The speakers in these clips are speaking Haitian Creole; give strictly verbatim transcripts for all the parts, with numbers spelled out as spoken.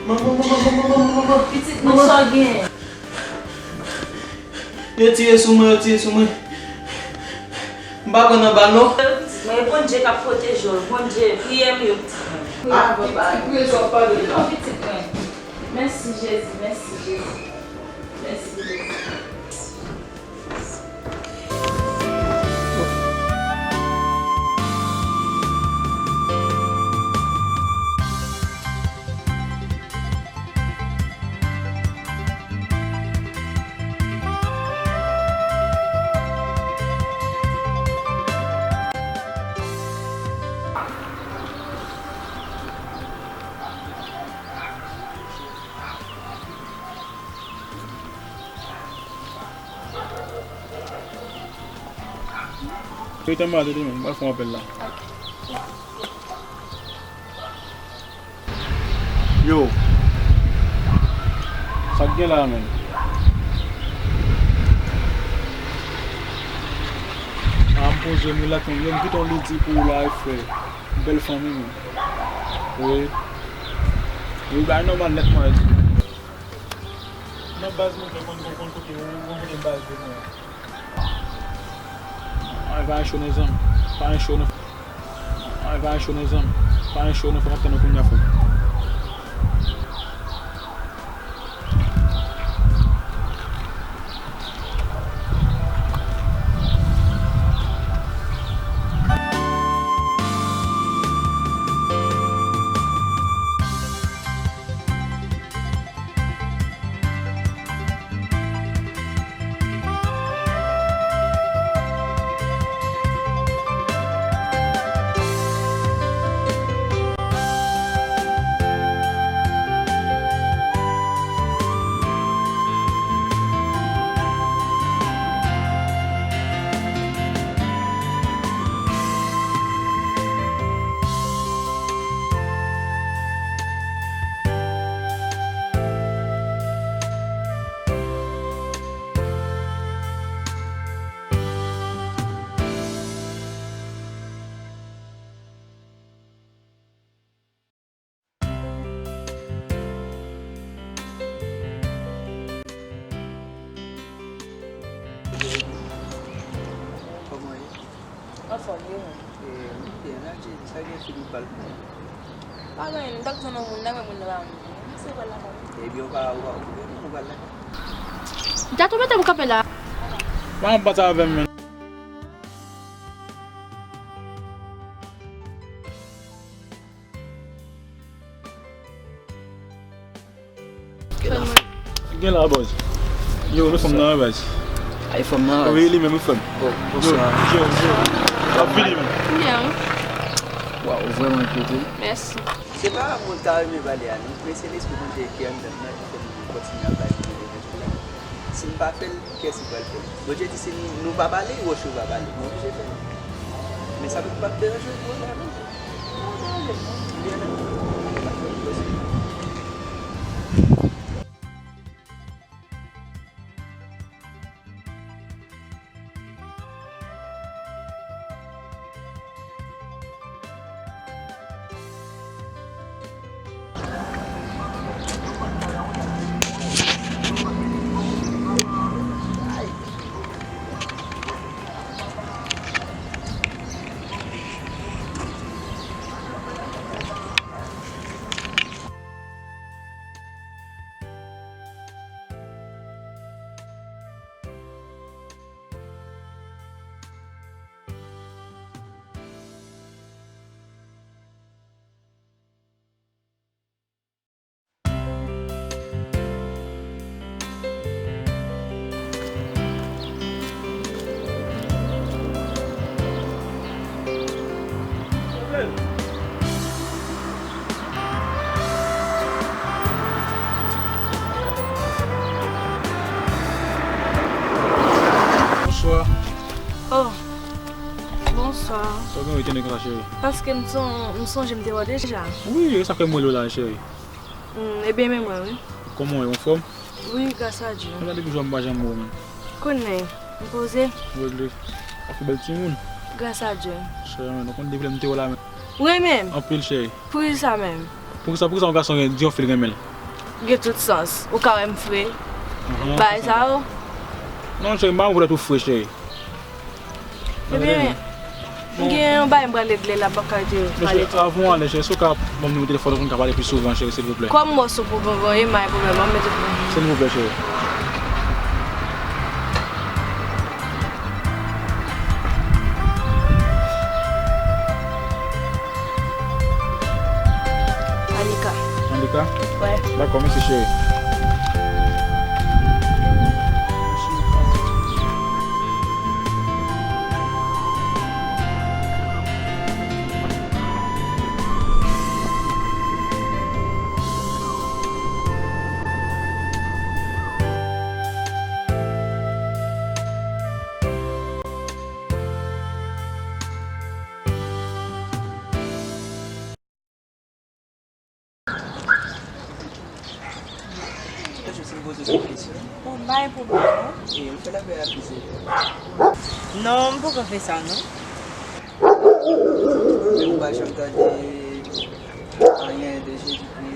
Manman, manman, manman, manman, manman. Pitit mwen, sa w gen? Yo tire sou mwen, yo tire sou mwen. M pa pran nan bal non. Pitit mwen, e Bondye k ap pwoteje w. Bondye, priye pou yo, pitit mwen. Ah, ki, ki priye sa w ap pale la? Non, pitit mwen. Mèsi, Jezi, mèsi, Jezi. Mèsi, Jezi. Rete anba, rete, men, m pral fè yon apèl la. Yo. Sa k gen la, men? A, m poze, m rilaks, men. Yo, m kite yon ledi pou ou la, wi, frè. Bèl fanmi, men. Wi. Wi, bagay nòmal nèt, mwen. Nan baz mwen, mwen konn, mwen konn kote, mwen konn kote m baze mwen. Ay, pa gen cho non, zanmi. Pa gen cho non. Ay, pa gen cho non, zanmi. Pa gen cho non, fò m ap tann ou kounye a, frè. Kòman w ye? Anfòm, wi, mwen. E, m byen, la, Jezi, sa gen fi m pral pran? Pa gen anyen, m t ap tann yon moun la, men moun nan pa vin. M se pral lakay. Ebyen, ou pa, ou pa okipe non, ou pral lakay. Jato, mete m kanpe la. Pa ann pase avè m, men. Gen la, bòs. Yo, nou fanm nan, baz. Ay, fanm nan, baz. Wi, li menm, wi, fanm. Bon, bonswa. Yo, yo, yo. L ap vini, men. Byen, wi. Waw, ou vrèman kyut, wi. Mèsi. Se pa moun ta renmen pale a, non, men se lespri Bondye ki anndan m nan ki fè m kontinye ap bay Bondye louwanj pou li. Si m pa fè l, kiyès ki pral fè l? Bondye di si nou, nou pa pale, wòch yo va pale. Nou oblije fè l. Men sa p ap deranje w pou w la, non. Sa pa deranje m, non. Byen, non. Bonswa. Oh, bonswa. Sa w gen, wi, tande konsa, cheri? Paske m son-, m sonje m te wè w deja. Wi, e sa fè m rele w la, cheri. Hmm, ebyen, men mwen, wi. Kòman w ye, anfòm? Wi, gras a Dye. Konsa depi jou a m pa janm wè w, men. Konnen, m poze. Regle. Ou ap fè bèl timoun. Gras a Dye. Cheri, men, ou konn depi lè m te wè w la, men. Ou renmen m? Anpil, cheri. Poukisa menm? Poukisa, poukisa yon gason gen, di yon fi l renmen l? Gen tout sans. Ou ka wè m fre. Bagay sa yo. Non, cheri, m pa wè w fre, cheri. Ebyen, m gen yon bagay m pral regle la, m p ap ka rete pale twòp. Avan w ale, cheri, èske w ka ban m nimewo telefòn ou pou n ka pale pi souvan, cheri, silvouplè? Kòm mòso pou bonbon ye, m pa gen pwoblèm, ban m mete pou ou. Silvouplè, cheri. Anika. Anika? Wè. Dakò, mèsi, cheri. Bonjou, si m poze w yon kesyon. Bon, bay pou mwen, non? E, ou fè lapè ak Lise? Non, m poko fè sa, non. Men ou pa janm tande anyen de Jezikri?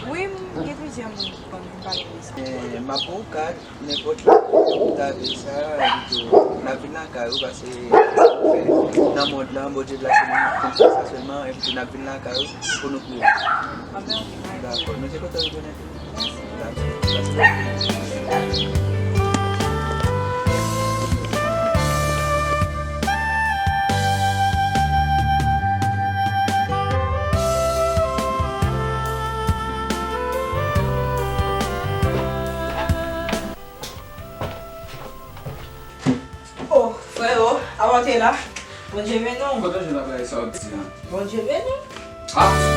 Wi, m gen plizyè moun ki konn vin pale de sa. E, m ap ba w kat. Nenpòt lè, ou ta vle sa, epi tou, n ap vin lakay ou, paske nan mond lan, Bondye plase nou konn fè sa sèlman, epi tou, n ap vin lakay ou pou nou priye. Dakò, nou te kontan rekonèt ou. Dakò. Oh, freo, avan w te la. Bondye beni w. Kote w jwenn bagay sa w di a? Bondye beni w. Ah,